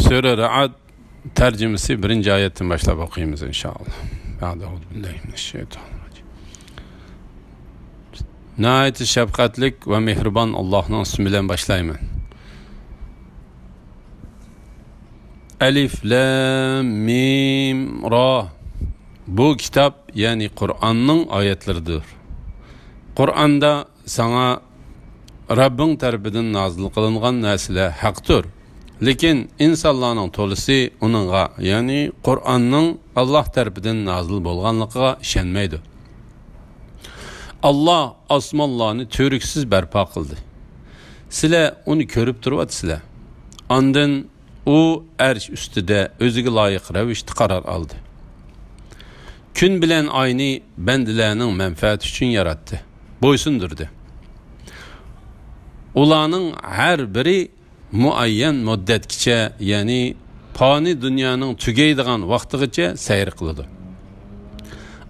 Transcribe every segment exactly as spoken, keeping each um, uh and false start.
سۈرە رەئد تەرجىمىسى بىرىنچى ئايەتتىن باشلاپ ئوقۇيمىز، ئىنشائاللا. بەئدە، ئەئۇزۇ بىللاھى مىنەششەيتانىر راجىم. ناھايىتى شەپقەتلىك ۋە مېھرىبان ئاللاھنىڭ ئىسمى بىلەن باشلايمەن. ئەلىف، لام، مىم، را. بۇ كىتاب، يەنى قۇرئاننىڭ ئايەتلىرىدۇر. قۇرئاندا ساڭا رەببىڭ تەرىپىدىن نازىل قىلىنغان نەرسىلەر ھەقتۇر. لېكىن ئىنسانلارنىڭ تولىسى ئۇنىڭغا، يەنى قۇرئاننىڭ ئاللاھ تەرىپىدىن نازىل بولغانلىقىغا ئىشەنمەيدۇ. ئاللاھ ئاسمانلارنى تۈۋرۈكسىز بەرپا قىلدى. سىلەر ئۇنى كۆرۈپ تۇرۇۋاتىسىلەر. ئاندىن ئۇ ئەرش ئۈستىدە ئۆزىگە لايىق رەۋىشتە قارار ئالدى. كۈن بىلەن ئاينى بەندىلەرنىڭ مەنپەئەتى ئۈچۈن ياراتتى، بويسۇندۇردى. ئۇلارنىڭ ھەر بىرى مۇئەييەن مۇددەتكىچە، يەنى پانىي دۇنيانىڭ تۈگەيدىغان ۋاقتىغىچە سەير قىلىدۇ.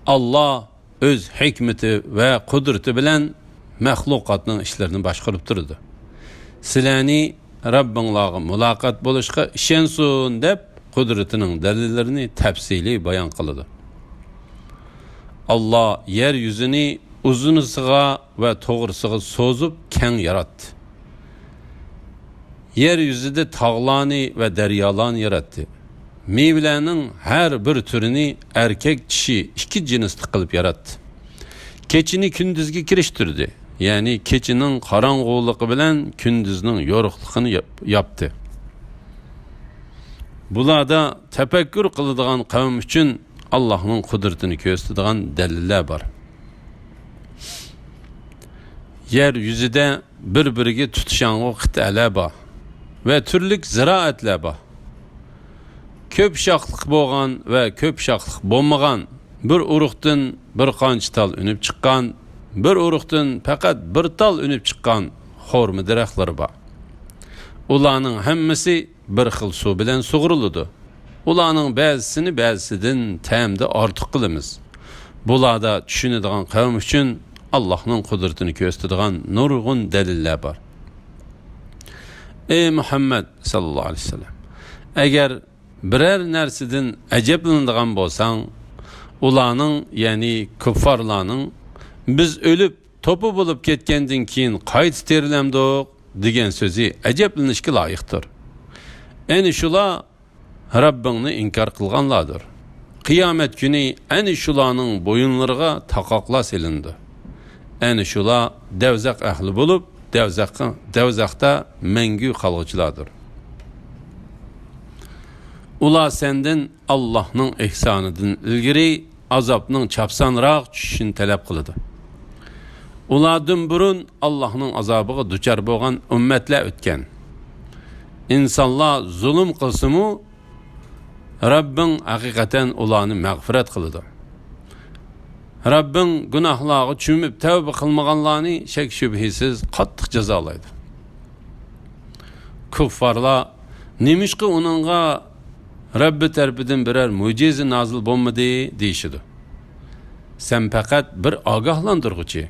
ئاللاھ ئۆز ھېكمىتى ۋە قۇدرىتى بىلەن مەخلۇقاتنىڭ ئىشلىرىنى باشقۇرۇپ تۇرىدۇ. سىلەرنى رەببىڭلارغا مۇلاقات بولۇشقا ئىشەنسۇن دەپ، قۇدرىتىنىڭ دەلىللىرىنى تەپسىلىي بايان قىلىدۇ. ئاللاھ يەر يۈزىنى ئۇزۇنىسىغا ۋە توغرىسىغا سوزۇپ كەڭ ياراتتى. يەر يۈزىدە تاغلارنى ۋە دەريالارنى ياراتتى. مېۋىلەرنىڭ ھەر بىر تۈرىنى ئەركەك، چىشى ئىككى جىنستا قىلىپ ياراتتى. كېچىنى كۈندۈزگە كىرىشتۈردى، يەنى كېچىنىڭ قاراڭغۇلۇقى بىلەن كۈندۈزنىڭ يورۇقلۇقىنى ياپ-، ياپتى. بۇلاردا تەپەككۇر قىلىدىغان قەۋم ئۈچۈن ئاللاھنىڭ قۇدرىتىنى كۆرسىتىدىغان دەلىللەر بار. يەر يۈزىدە بىر-بىرىگە تۇتىشاڭغۇ قىتئەلەر بار ۋە تۈرلۈك زىرائەتلەر بار. كۆپ شاخلىق بولغان ۋە كۆپ شاخلىق بولمىغان، بىر ئۇرۇقتىن بىر قانچە تال ئۈنۈپ چىققان، بىر ئۇرۇقتىن پەقەت بىر تال ئۈنۈپ چىققان خورما دەرەخلىرى بار. ئۇلارنىڭ ھەممىسى بىر خىل سۇ بىلەن سۇغۇرۇلىدۇ. ئۇلارنىڭ بەزىسىنى بەزىسىدىن تەمدە ئارتۇق قىلىمىز. بۇلاردا چۈشىنىدىغان قەۋم ئۈچۈن ئاللاھنىڭ قۇدرىتىنى كۆرسىتىدىغان نۇرغۇن دەلىللەر بار. ئەي مۇھەممەد ساللاللاھۇ ئەلەيھى ۋەسەللەم، ئەگەر بىرەر نەرسىدىن ئەجەبلىنىدىغان بولساڭ، ئۇلارنىڭ، يەنى كۇففارلارنىڭ، «بىز ئۆلۈپ توپا بولۇپ كەتكەندىن كېيىن قايتا تىرىلەمدۇق؟» دېگەن سۆزى ئەجەبلىنىشكە لايىقتۇر. ئەنە شۇلار رەببىڭنى ئىنكار قىلغانلاردۇر. قىيامەت كۈنى ئەنە شۇلارنىڭ بويۇنلىرىغا تاقاقلار سېلىنىدۇ. ئەنە شۇلار دەۋزەخ ئەھلى بولۇپ، دەۋزەخقە، دەۋزەختە مەڭگۈ قالغۇچىلاردۇر. ئۇلار سەندىن ئاللاھنىڭ ئېھسانىدىن ئىلگىرى ئازابنىڭ چاپسانراق چۈشۈشىنى تەلەپ قىلىدۇ. ئۇلاردىن بۇرۇن ئاللاھنىڭ ئازابىغا دۇچار بولغان ئۈممەتلەر ئۆتكەن. ئىنسانلار زۇلۇم قىلسىمۇ، رەببىڭ ھەقىقەتەن ئۇلارنى مەغپىرەت قىلىدۇ. رەببىڭ گۇناھلارغا چۆمۈپ تەۋبە قىلمىغانلارنى شەك-شۈبھىسىز قاتتىق جازالايدۇ. كۇففارلار، «نېمىشقا ئۇنىڭغا رەببى تەرىپىدىن بىرەر مۆجىزە نازىل بولمىدى؟» دېيىشىدۇ. سەن پەقەت بىر ئاگاھلاندۇرغۇچى.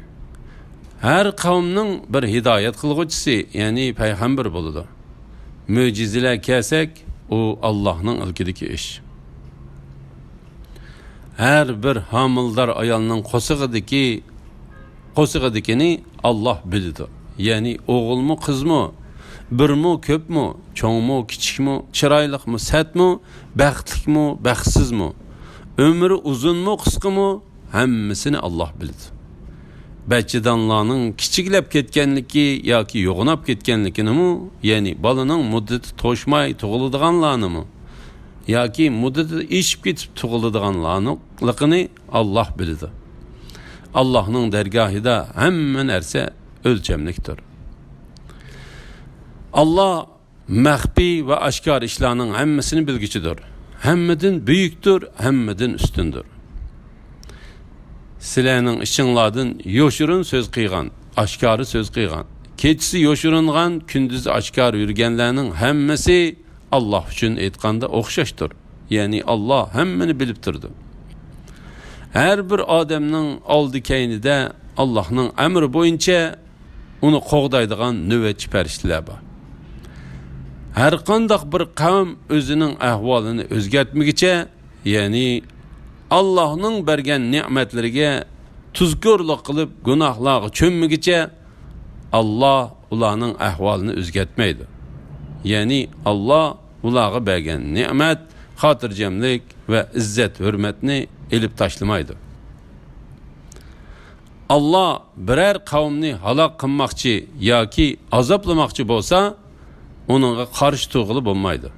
ھەر قەۋمنىڭ بىر ھىدايەت قىلغۇچىسى، يەنى پەيغەمبىر بولىدۇ. مۆجىزىلەر كەلسەك، ئۇ ئاللاھنىڭ ئىلكىدىكى ئىش. ھەر بىر ھامىلىدار ئايالنىڭ قورسىقىدىكى، قورسىقىدىكىنى ئاللاھ بىلىدۇ. يەنى ئوغۇلمۇ، قىزمۇ، بىرمۇ، كۆپمۇ، چوڭمۇ، كىچىكمۇ، چىرايلىقمۇ، سەتمۇ، بەختلىكمۇ، بەختسىزمۇ، ئۆمرى ئۇزۇنمۇ، قىسقىمۇ، ھەممىسىنى ئاللاھ بىلىدۇ. بەچچىدانلارنىڭ كىچىكلەپ كەتكەنلىكى ياكى يوغىناپ كەتكەنلىكىنىمۇ، يەنى بالىنىڭ مۇددىتى توشماي تۇغۇلىدىغانلارنىمۇ، ياكى مۇددىتى ئېشىپ كېتىپ تۇغۇلىدىغانلارنىڭلىقىنى ئاللاھ بىلىدۇ. ئاللاھنىڭ دەرگاھىدا ھەممە نەرسە ئۆلچەملىكتۇر. ئاللاھ مەخپىي ۋە ئاشكارا ئىشلارنىڭ ھەممىسىنى بىلگۈچىدۇر. ھەممىدىن بۈيۈكتۇر، ھەممىدىن ئۈستۈندۇر. سىلەرنىڭ ئىچىڭلاردىن يوشۇرۇن سۆز قىلغان، ئاشكارا سۆز قىلغان، كېچىسى يوشۇرۇنغان، كۈندۈزى ئاشكارا يۈرگەنلەرنىڭ ھەممىسى ئاللاھ ئۈچۈن ئېيتقاندا ئوخشاشتۇر. يەنى ئاللاھ ھەممىنى بىلىپ تۇرىدۇ. ھەر بىر ئادەمنىڭ ئالدى-كەينىدە ئاللاھنىڭ ئەمرى بويىچە ئۇنى قوغدايدىغان نۆۋەتچى پەرىشتىلەر بار. ھەرقانداق بىر قەۋم ئۆزىنىڭ ئەھۋالىنى ئۆزگەرتمىگىچە، يەنى ئاللاھنىڭ بەرگەن نېمەتلىرىگە تۇزكورلۇق قىلىپ گۇناھلارغا چۆممىگىچە، ئاللاھ ئۇلارنىڭ ئەھۋالىنى ئۆزگەرتمەيدۇ. يەنى ئاللاھ ئۇلارغا بەرگەن نېمەت، خاتىرجەملىك ۋە ئىززەت-ھۆرمەتنى ئېلىپ تاشلىمايدۇ. ئاللاھ بىرەر قەۋمنى ھالاك قىلماقچى ياكى ئازابلىماقچى بولسا، ئۇنىڭغا قارشى تۇرغىلى بولمايدۇ.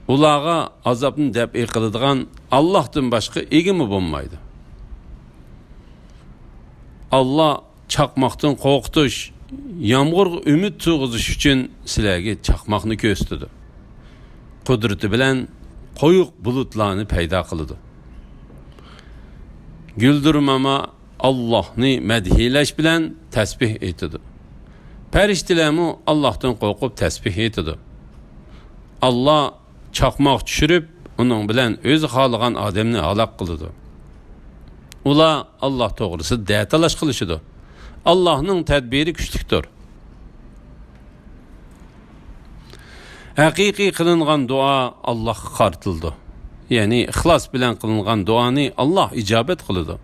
ئۇلارغا ئازابنى دەپئى قىلىدىغان ئاللاھتىن باشقا ئىگىمۇ بولمايدۇ. ئاللاھ چاقماقتىن قورقۇتۇش، يامغۇرغا ئۈمىد تۇرغۇزۇش ئۈچۈن سىلەرگە چاقماقنى كۆرسىتىدۇ. قۇدرىتى بىلەن قويۇق بۇلۇتلارنى پەيدا قىلىدۇ. گۈلدۈرماما ئاللاھنى مەدھىيلەش بىلەن تەسبىھ ئېيتىدۇ. پەرىشتىلەرمۇ ئاللاھتىن قورقۇپ تەسبىھ ئېيتىدۇ. ئاللاھ چاقماق چۈشۈرۈپ، ئۇنىڭ بىلەن ئۆزى خالىغان ئادەمنى ھالاك قىلىدۇ. ئۇلار ئاللاھ توغرىسىدا دەتالاش قىلىشىدۇ. ئاللاھنىڭ تەدبىرى كۈچلۈكتۇر. ھەقىقىي قىلىنغان دۇئا ئاللاھقا قارىتىلىدۇ. يەنى ئىخلاس بىلەن قىلىنغان دۇئانى ئاللاھ ئىجابەت قىلىدۇ.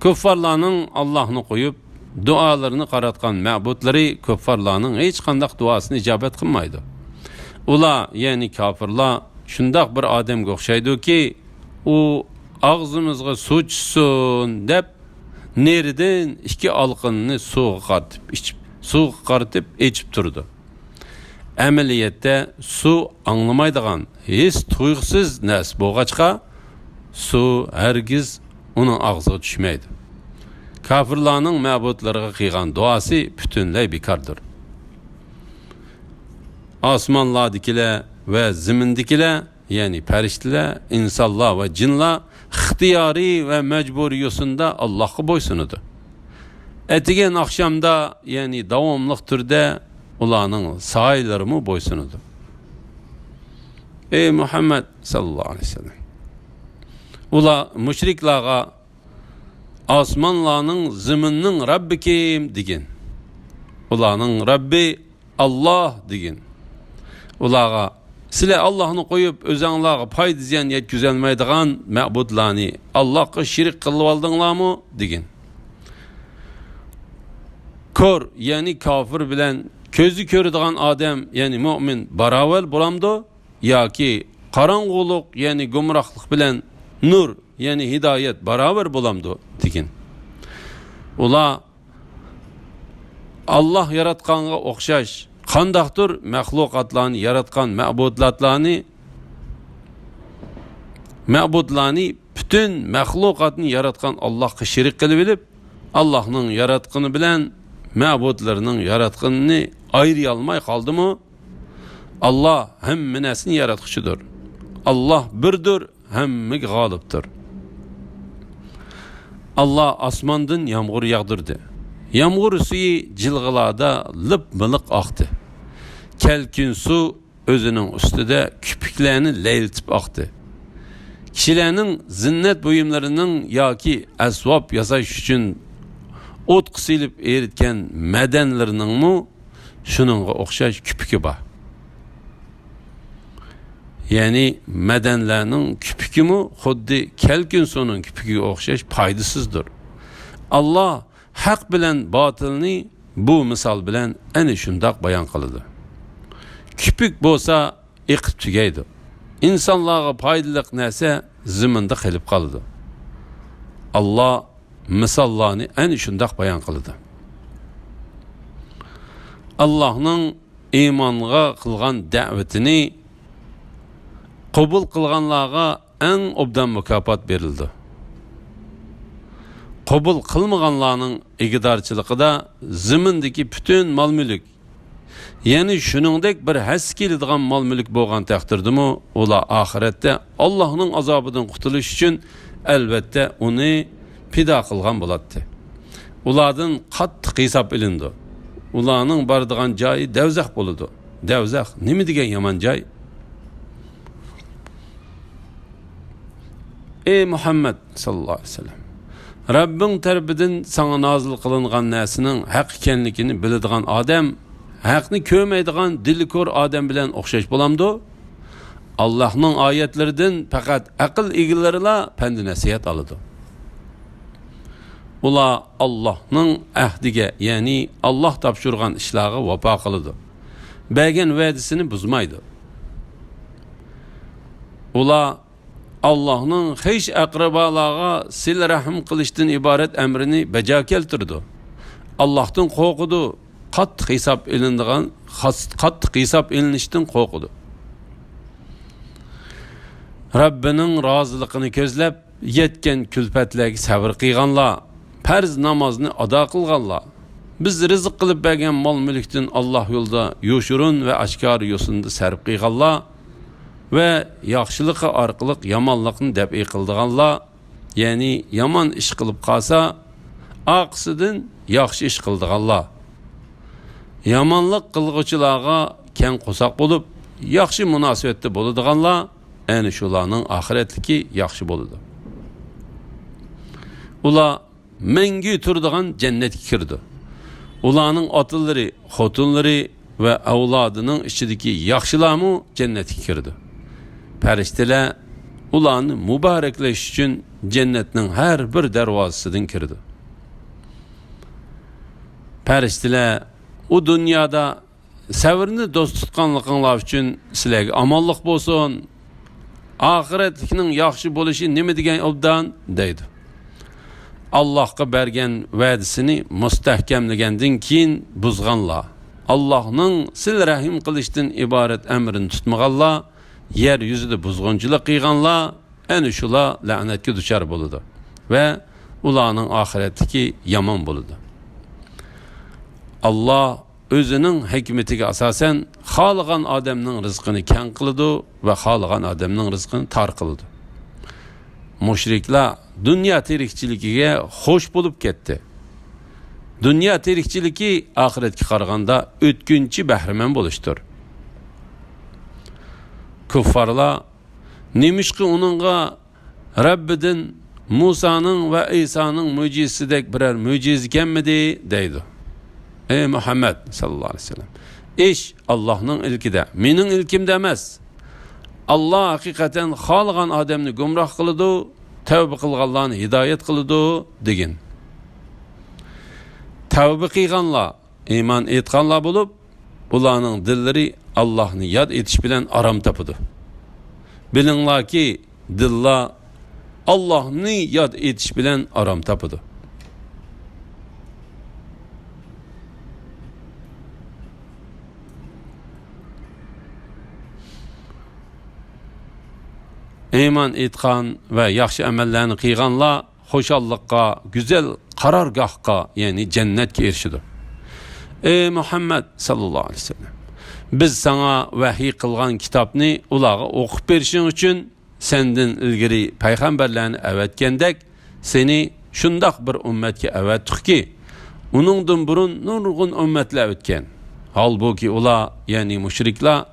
كۇففارلارنىڭ ئاللاھنى قويۇپ، دۇئالىرىنى قاراتقان مەبۇدلىرى كۇففارلارنىڭ ھېچقانداق دۇئاسىنى ئىجابەت قىلمايدۇ. ئۇلار، يەنى كاپىرلار، شۇنداق بىر ئادەمگە ئوخشايدۇكى، ئۇ «ئاغزىمىزغا سۇ چۈشسۇن» دەپ، نېرىدىن ئىككى ئالىقىنىنى سۇغا قارىتىپ ئىچىپ، سۇغا قارىتىپ ئېچىپ تۇرىدۇ. ئەمەلىيەتتە سۇ ئاڭلىمايدىغان، ھېس تۇيغۇسىز نەرسە بولغاچقا، سۇ ھەرگىز ئۇنىڭ ئاغزىغا چۈشمەيدۇ. كاپىرلارنىڭ مەبۇدلىرىغا قىلغان دۇئاسى پۈتۈنلەي بىكاردۇر. ئاسمانلاردىكىلەر ۋە زېمىندىكىلەر، يەنى پەرىشتىلەر، ئىنسانلار ۋە جىنلار ئىختىيارىي ۋە مەجبۇرىي يوسۇندا ئاللاھقا بويسۇنىدۇ. ئەتىگەن ئاخشامدا، يەنى داۋاملىق تۈردە ئۇلارنىڭ سايىلىرىمۇ بويسۇنىدۇ. ئەي مۇھەممەد ساللاللاھۇ ئەلەيھى ۋەسەللەم! ئۇلار مۇشرىكلارغا «ئاسمانلارنىڭ، زېمىننىڭ رەببى كىم؟» دېگىن. ئۇلارنىڭ رەببى «ئاللاھ» دېگىن. ئۇلارغا «سىلەر ئاللاھنى قويۇپ، ئۆزەڭلارغا پايدا-زىيان يەتكۈزەلمەيدىغان مەبۇدلارنى ئاللاھقا شېرىك قىلىۋالدىڭلارمۇ؟» دېگىن. كور، يەنى كاپىر بىلەن كۆزى كۆرىدىغان ئادەم، يەنى مۆمىن باراۋەر بولامدۇ؟ ياكى قاراڭغۇلۇق، يەنى گۇمراھلىق بىلەن نۇر، يەنى ھىدايەت باراۋەر بولامدۇ؟ دېگىن. ئۇلار ئاللاھ ياراتقانغا ئوخشاش قانداقتۇر مەخلۇقاتلارنى ياراتقان مەبۇدلاتلارنى، مەبۇدلارنى پۈتۈن مەخلۇقاتنى ياراتقان ئاللاھقا شېرىك قىلىۋېلىپ، ئاللاھنىڭ ياراتقىنى بىلەن مەبۇدلىرىنىڭ ياراتقىنىنى ئايرىيالماي قالدىمۇ؟ ئاللاھ ھەممە نەرسىنى ياراتقۇچىدۇر. ئاللاھ بىردۇر، ھەممىگە غالىبتۇر. ئاللاھ ئاسماندىن يامغۇر ياغدۇردى. يامغۇر سۈيى جىلغىلاردا لىپ-مىلىق ئاقتى. كەلكۈن سۇ ئۆزىنىڭ ئۈستىدە كۆپۈكلەرنى لەيلىتىپ ئاقتى. كىشىلەرنىڭ زىننەت بۇيۇملىرىنىڭ ياكى ئەسۋاب ياساش ئۈچۈن ئوتقا سېلىپ ئېرىتكەن مەدەنلىرىنىڭمۇ شۇنىڭغا ئوخشاش كۆپۈكى بار. يەنى مەدەنلەرنىڭ كۆپۈكىمۇ خۇددى كەلكۈن سۇنىڭ كۆپۈكىگە ئوخشاش پايدىسىزدۇر. ئاللاھ ھەق بىلەن باتىلنى بۇ مىسال بىلەن ئەنە شۇنداق بايان قىلىدۇ. كۆپۈك بولسا ئېقىپ تۈگەيدۇ. ئىنسانلارغا پايدىلىق نەرسە زېمىندا قېلىپ قالىدۇ. ئاللاھ مىساللارنى ئەنە شۇنداق بايان قىلىدۇ. ئاللاھنىڭ ئىمانغا قىلغان دەۋىتىنى قوبۇل قىلغانلارغا ئەڭ ئوبدان مۇكاپات بېرىلىدۇ. قوبۇل قىلمىغانلارنىڭ ئىگىدارچىلىقىدا زېمىندىكى پۈتۈن مال-مۈلۈك، يەنى شۇنىڭدەك بىر ھەسسە كېلىدىغان مال-مۈلۈك بولغان تەقدىردىمۇ، ئۇلار ئاخىرەتتە ئاللاھنىڭ ئازابىدىن قۇتۇلۇش ئۈچۈن، ئەلۋەتتە، ئۇنى پىدا قىلغان بولاتتى. ئۇلاردىن قاتتىق ھېساب ئېلىنىدۇ. ئۇلارنىڭ بارىدىغان جايى دەۋزەخ بولىدۇ. دەۋزەخ نېمە دېگەن يامان جاي! ئەي مۇھەممەد ساللاللاھۇ ئەلەيھى ۋەسەللەم! رەببىڭ تەرىپىدىن ساڭا نازىل قىلىنغان نەرسىنىڭ ھەق ئىكەنلىكىنى بىلىدىغان ئادەم ھەقنى كۆرمەيدىغان دىلى كور ئادەم بىلەن ئوخشاش بولامدۇ؟ ئاللاھنىڭ ئايەتلىرىدىن پەقەت ئەقىل ئىگىلىرىلا پەند-نەسىھەت ئالىدۇ. ئۇلار ئاللاھنىڭ ئەھدىگە، يەنى ئاللاھ تاپشۇرغان ئىشلارغا ۋاپا قىلىدۇ. بەرگەن ۋەدىسىنى بۇزمايدۇ. ئۇلار ئاللاھنىڭ خىش-ئەقرىبالارغا سىلە-رەھىم قىلىشتىن ئىبارەت ئەمرىنى بەجا كەلتۈرىدۇ. ئاللاھتىن قورقىدۇ، قاتتىق ھېساب ئېلىنىدىغان، قاتتىق ھېساب ئېلىنىشتىن قورقىدۇ. رەببىنىڭ رازىلىقىنى كۆزلەپ، يەتكەن كۈلپەتلەرگە سەۋر قىلغانلار، پەرز نامازنى ئادا قىلغانلار، بىز رىزىق قىلىپ بەرگەن مال-مۈلۈكتىن ئاللاھ يولىدا يوشۇرۇن ۋە ئاشكارا يوسۇندا سەرپ قىلغانلار ۋە ياخشىلىقى ئارقىلىق يامانلىقنى دەپئى قىلىدىغانلار، يەنى يامان ئىش قىلىپ قالسا، ئارقىسىدىن ياخشى ئىش قىلىدىغانلار، يامانلىق قىلغۇچىلارغا كەڭ قورساق بولۇپ، ياخشى مۇناسىۋەتتە بولىدىغانلار، ئەنە شۇلارنىڭ ئاخىرەتلىكى ياخشى بولىدۇ. ئۇلار مەڭگۈ تۇرىدىغان جەننەتكە كىرىدۇ. ئۇلارنىڭ ئاتىلىرى، خوتۇنلىرى ۋە ئەۋلادىنىڭ ئىچىدىكى ياخشىلارمۇ جەننەتكە كىرىدۇ. پەرىشتىلەر ئۇلارنى مۇبارەكلەش ئۈچۈن جەننەتنىڭ ھەر بىر دەرۋازىسىدىن كىرىدۇ. پەرىشتىلەر ئۇ دۇنيادا سەۋرنى دوست تۇتقانلىقىڭلار ئۈچۈن سىلەرگە ئامانلىق بولسۇن. ئاخىرەتلىكنىڭ ياخشى بولۇشى نېمە دېگەن ئوبدان؟ دەيدۇ. ئاللاھقا بەرگەن ۋەدىسىنى مۇستەھكەملىگەندىن كېيىن بۇزغانلار، ئاللاھنىڭ سىلە رەھىم قىلىشتىن ئىبارەت ئەمرىنى تۇتمىغانلار يەر يۈزىدە بۇزغۇنچىلىق قىلغانلار، ئەنە شۇلار لەنەتكە دۇچار بولىدۇ ۋە ئۇلارنىڭ ئاخىرەتلىكى يامان بولىدۇ. ئاللاھ ئۆزىنىڭ ھېكمىتىگە ئاساسەن خالىغان ئادەمنىڭ رىزقىنى كەڭ قىلىدۇ ۋە خالىغان ئادەمنىڭ رىزقىنى تار قىلىدۇ. مۇشرىكلار دۇنيا تىرىكچىلىكىگە خوش بولۇپ كەتتى. دۇنيا تىرىكچىلىكى ئاخىرەتكە قارىغاندا ئۆتكۈنچى بەھرىمەن بولۇشتۇر. كۇففارلار، نېمىشقا ئۇنىڭغا رەببىدىن مۇسانىڭ ۋە ئەيسانىڭ مۆجىزىسىدەك بىرەر مۆجىزە كەلمىدى؟ دەيدۇ. ئەي مۇھەممەد ساللاللاھۇ ئەلەيھى ۋەسەللەم، ئىش ئاللاھنىڭ ئىلكىدە، مېنىڭ ئىلكىمدە ئەمەس. ئاللاھ ھەقىقەتەن خالىغان ئادەمنى گۇمراھ قىلىدۇ، تەۋبە قىلغانلارنى ھىدايەت قىلىدۇ، دېگىن. تەۋبە قىلغانلار ئىمان ئېيتقانلار بولۇپ، ئۇلارنىڭ دىللىرى ئاللاھنى ياد ئېتىش بىلەن ئارام تاپىدۇ. بىلىڭلاركى، دىللار ئاللاھنى ياد ئېتىش بىلەن ئارام تاپىدۇ. ئىمان ئېيتقان ۋە ياخشى ئەمەللەرنى قىلغانلار خۇشاللىققا، گۈزەل قارارگاھقا، يەنى جەننەتكە ئېرىشىدۇ. ئەي مۇھەممەد ساللاللاھۇ ئەلەيھى ۋەسەللەم، بىز ساڭا ۋەھىي قىلغان كىتابنى ئۇلارغا ئوقۇپ بېرىشىڭ ئۈچۈن سەندىن ئىلگىرى پەيغەمبەرلەرنى ئەۋەتكەندەك، سېنى شۇنداق بىر ئۈممەتكە ئەۋەتتۇقكى، ئۇنىڭدىن بۇرۇن نۇرغۇن ئۈممەتلەر ئۆتكەن. ھالبۇكى، ئۇلار، يەنى مۇشرىكلار،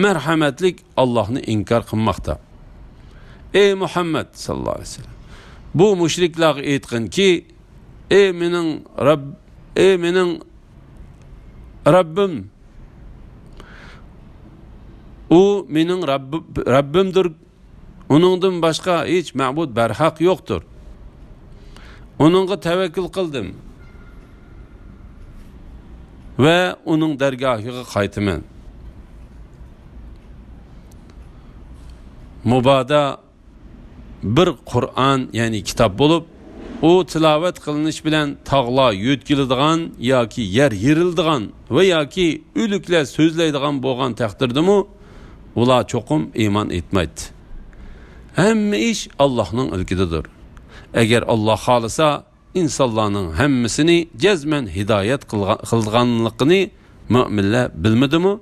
مەرھەمەتلىك ئاللاھنى ئىنكار قىلماقتا. ئەي مۇھەممەد ساللاللاھۇ ئەلەيھى ۋەسەللەم، بۇ مۇشرىكلارغا ئېيتقىنكى، ئەي مېنىڭ رەب-، ئەي مېنىڭ رەببىم، ئۇ مېنىڭ رەبب-، رەببىمدۇر، ئۇنىڭدىن باشقا ھېچ مەبۇد بەرھەق يوقتۇر. ئۇنىڭغا تەۋەككۈل قىلدىم ۋە ئۇنىڭ دەرگاھىغا قايتىمەن. مۇبادا بىر قۇرئان، يەنى كىتاب بولۇپ، ئۇ تىلاۋەت قىلىنىش بىلەن تاغلار يۆتكىلىدىغان ياكى يەر يېرىلىدىغان ۋە ياكى ئۆلۈكلەر سۆزلەيدىغان بولغان تەقدىردىمۇ، ئۇلار چوقۇم ئىمان ئېيتمايتتى. ھەممە ئىش ئاللاھنىڭ ئىلكىدىدۇر. ئەگەر ئاللاھ خالىسا، ئىنسانلارنىڭ ھەممىسىنى جەزمەن ھىدايەت قىلغا-، قىلىدىغانلىقىنى مۆمىنلەر بىلمىدىمۇ؟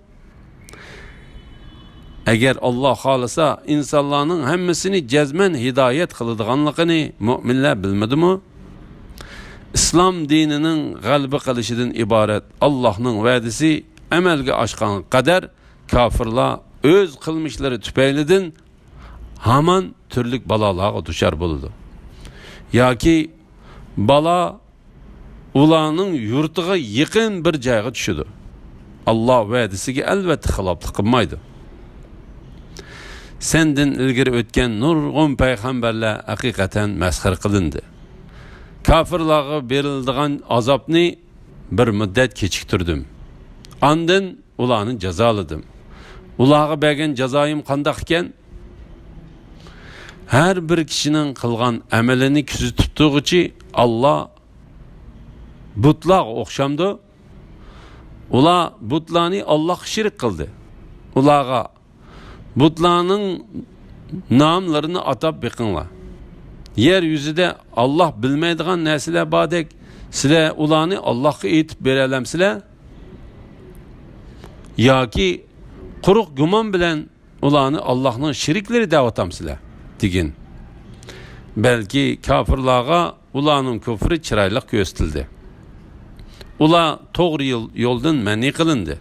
ئەگەر ئاللاھ خالىسا، ئىنسانلارنىڭ ھەممىسىنى جەزمەن ھىدايەت قىلىدىغانلىقىنى مۆمىنلەر بىلمىدىمۇ؟ ئىسلام دىنىنىڭ غەلىبە قىلىشىدىن ئىبارەت ئاللاھنىڭ ۋەدىسى ئەمەلگە ئاشقان قەدەر، كاپىرلار ئۆز قىلمىشلىرى تۈپەيلىدىن ھامان تۈرلۈك بالالارغا دۇچار بولىدۇ. ياكى بالا ئۇلارنىڭ يۇرتىغا يېقىن بىر جايغا چۈشىدۇ. ئاللا ۋەدىسىگە ئەلۋەتتە خىلاپلىق قىلمايدۇ. سەندىن ئىلگىرى ئۆتكەن نۇرغۇن پەيغەمبەرلەر ھەقىقەتەن مەسخىرە قىلىندى. كاپىرلارغا بېرىلىدىغان ئازابنى بىر مۇددەت كېچىكتۈردۈم. ئاندىن ئۇلارنى جازالىدىم. ئۇلارغا بەرگەن جازايىم قانداق ئىكەن؟ ھەر بىر كىشىنىڭ قىلغان ئەمىلىنى كۆزىتىپ تۇرغۇچى ئاللا بۇتلارغا ئوخشامدۇ؟ ئۇلار بۇتلارنى ئاللاغا شېرىك قىلدى. ئۇلارغا بۇتلارنىڭ ناملىرىنى ئاتاپ بېقىڭلار. يەر يۈزىدە ئاللا بىلمەيدىغان نەرسىلەر باردەك، سىلەر ئۇلارنى ئاللاغا ئېيتىپ بېرەلەمسىلەر؟ ياكى قۇرۇق گۇمان بىلەن ئۇلارنى ئاللاھنىڭ شېرىكلىرى دەۋاتامسىلەر؟ دېگىن. بەلكى كاپىرلارغا ئۇلارنىڭ كۇفرى چىرايلىق كۆرسىتىلدى. ئۇلار توغرا يول-، يولدىن مەنئى قىلىندى.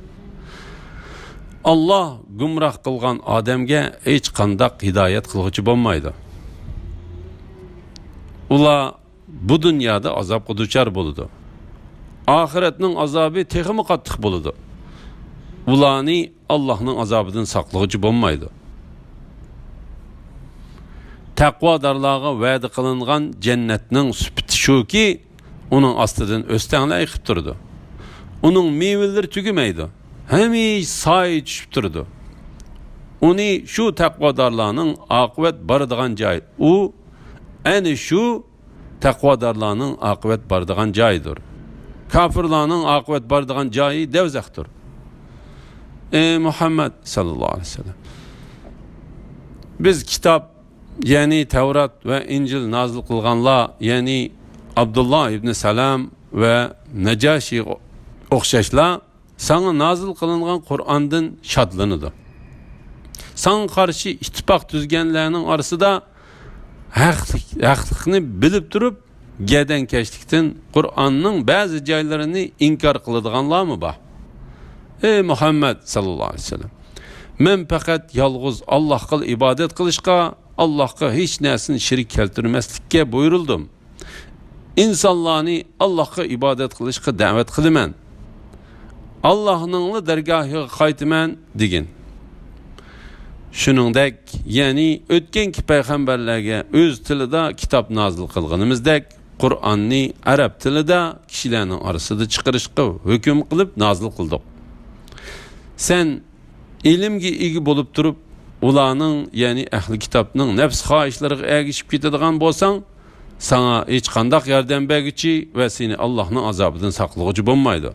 ئاللا گۇمراھ قىلغان ئادەمگە ھېچقانداق ھىدايەت قىلغۇچى بولمايدۇ. ئۇلار بۇ دۇنيادا ئازابقا دۇچار بولىدۇ. ئاخىرەتنىڭ ئازابى تېخىمۇ قاتتىق بولىدۇ. ئۇلارنى ئاللاھنىڭ ئازابىدىن ساقلىغۇچى بولمايدۇ. تەقۋادارلارغا ۋەدە قىلىنغان جەننەتنىڭ سۈپىتى شۇكى، ئۇنىڭ ئاستىدىن ئۆستەڭلەر ئېقىپ تۇرىدۇ. ئۇنىڭ مېۋىلىرى تۈگىمەيدۇ. ھەمىشە سايە چۈشۈپ تۇرىدۇ. ئۇنى شۇ تەقۋادارلارنىڭ ئاقىۋەت بارىدىغان جايى. ئۇ ئەنە شۇ تەقۋادارلارنىڭ ئاقىۋەت بارىدىغان جايىدۇر. كاپىرلارنىڭ ئاقىۋەت بارىدىغان جايى دەۋزەختۇر. ئەي مۇھەممەد ساللاللاھۇ ئەلەيھى ۋەسەللەم، بىز كىتاب، يەنى تەۋرات ۋە ئىنجىل نازىل قىلغانلار، يەنى ئابدۇللا ئىبنى سالام ۋە نەجاشىغا ئوخشاشلا، ساڭا نازىل قىلىنغان قۇرئاندىن شادلىنىدۇ. ساڭا قارشى ئىتتىپاق تۈزگەنلەرنىڭ ئارىسىدا ھەقلىق-، ھەقلىقنى بىلىپ تۇرۇپ، گەدەنكەشلىكتىن قۇرئاننىڭ بەزى جايلىرىنى ئىنكار قىلىدىغانلارمۇ بار. ئەي مۇھەممەد ساللاللاھۇ ئەلەيھى ۋەسەللەم، مەن پەقەت يالغۇز ئاللاھقىلا ئىبادەت قىلىشقا، ئاللاھقا ھېچ نەرسىنى شېرىك كەلتۈرمەسلىككە بۇيرۇلدۇم. ئىنسانلارنى ئاللاھقا ئىبادەت قىلىشقا دەۋەت قىلىمەن. ئاللاھنىڭلا دەرگاھىغا قايتىمەن دېگىن. شۇنىڭدەك، يەنى ئۆتكەنكى پەيغەمبەرلەرگە ئۆز تىلىدا كىتاب نازىل قىلغىنىمىزدەك، قۇرئاننى ئەرەب تىلىدا كىشىلەرنىڭ ئارىسىدا چىقىرىشقا ھۆكۈم قىلىپ نازىل قىلدۇق. سەن ئىلىمگە ئىگە بولۇپ تۇرۇپ، ئۇلارنىڭ، يەنى ئەھلى كىتابنىڭ نەپس خاھىشلىرىغا ئەگىشىپ كېتىدىغان بولساڭ، ساڭا ھېچقانداق ياردەم بەرگۈچى ۋە سېنى ئاللاھنىڭ ئازابىدىن ساقلىغۇچى بولمايدۇ.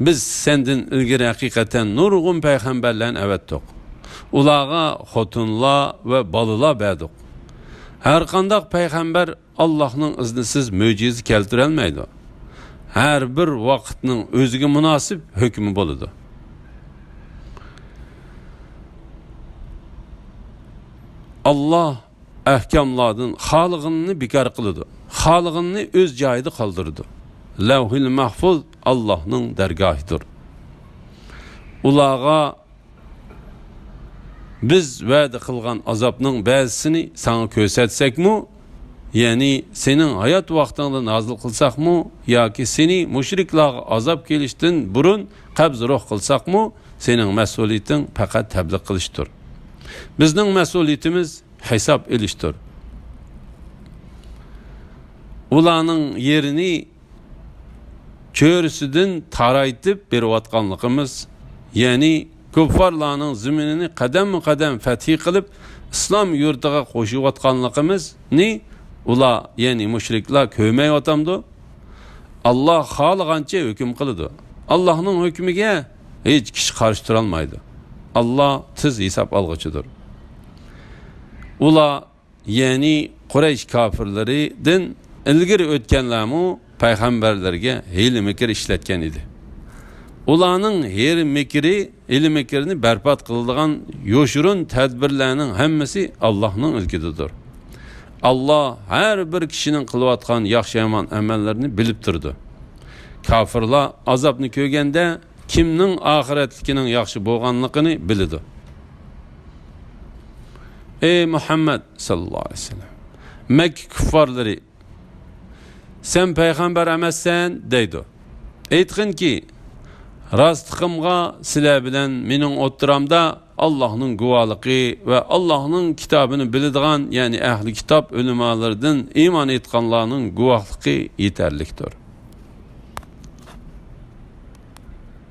بىز سەندىن ئىلگىرى ھەقىقەتەن نۇرغۇن پەيغەمبەرلەرنى ئەۋەتتۇق. ئۇلارغا خوتۇنلار ۋە بالىلار بەردۇق. ھەرقانداق پەيغەمبەر ئاللاھنىڭ ئىزنىسىز مۆجىزە كەلتۈرەلمەيدۇ. ھەر بىر ۋاقىتنىڭ ئۆزىگە مۇناسىپ ھۆكمى بولىدۇ. ئاللاھ ئەھكاملاردىن خالىغىنىنى بىكار قىلىدۇ، خالىغىنىنى ئۆز جايىدا قالدۇرىدۇ. لەۋھىل مەھفۇز ئاللاھنىڭ دەرگاھىدۇر. ئۇلارغا بىز ۋەدە قىلغان ئازابنىڭ بەزىسىنى ساڭا كۆرسەتسەكمۇ، يەنى سېنىڭ ھايات ۋاقتىڭدا نازىل قىلساقمۇ ياكى سېنى مۇشرىكلارغا ئازاب كېلىشتىن بۇرۇن قەبزى روھ قىلساقمۇ، سېنىڭ مەسئۇلىيىتىڭ پەقەت تەبلىغ قىلىشتۇر. بىزنىڭ مەسئۇلىيىتىمىز ھېساب ئېلىشتۇر. ئۇلارنىڭ يېرىنى چۆرىسىدىن تارايتىپ بېرىۋاتقانلىقىمىز، يەنى كۇففارلارنىڭ زېمىنىنى قەدەممۇ قەدەم فەتھى قىلىپ، ئىسلام يۇرتىغا قوشۇۋاتقانلىقىمىزنى ئۇلار، يەنى مۇشرىكلار كۆرمەيۋاتامدۇ؟ ئاللاھ خالىغانچە ھۆكۈم قىلىدۇ. ئاللاھنىڭ ھۆكمىگە ھېچ كىشى قارشى تۇرالمايدۇ. ئاللاھ تېز ھېساب ئالغۇچىدۇر. ئۇلار، يەنى قۇرەيش كاپىرلىرىدىن ئىلگىرى ئۆتكەنلەرمۇ پەيغەمبەرلەرگە ھىيلە-مىكىر ئىشلەتكەن ئىدى. ئۇلارنىڭ ھىيلە-مىكرى، ھىيلە-مىكرىنى بەربات قىلىدىغان يوشۇرۇن تەدبىرلەرنىڭ ھەممىسى ئاللاھنىڭ ئىلكىدىدۇر. ئاللاھ ھەر بىر كىشىنىڭ قىلىۋاتقان ياخشى-يامان ئەمەللىرىنى بىلىپ تۇرىدۇ. كاپىرلار ئازابنى كۆرگەندە، كىمنىڭ ئاخىرەتلىكىنىڭ ياخشى بولغانلىقىنى بىلىدۇ. ئەي مۇھەممەد ساللاللاھۇ ئەلەيھى ۋەسەللەم، مەككە كۇففارلىرى، سەن پەيغەمبەر ئەمەسسەن دەيدۇ. ئېيتقىنكى، راستلىقىمغا سىلەر بىلەن مېنىڭ ئوتتۇرامدا ئاللاھنىڭ گۇۋاھلىقى ۋە ئاللاھنىڭ كىتابىنى بىلىدىغان، يەنى ئەھلى كىتاب ئۆلىمالىرىدىن ئىمان ئېيتقانلارنىڭ گۇۋاھلىقى يېتەرلىكتۇر.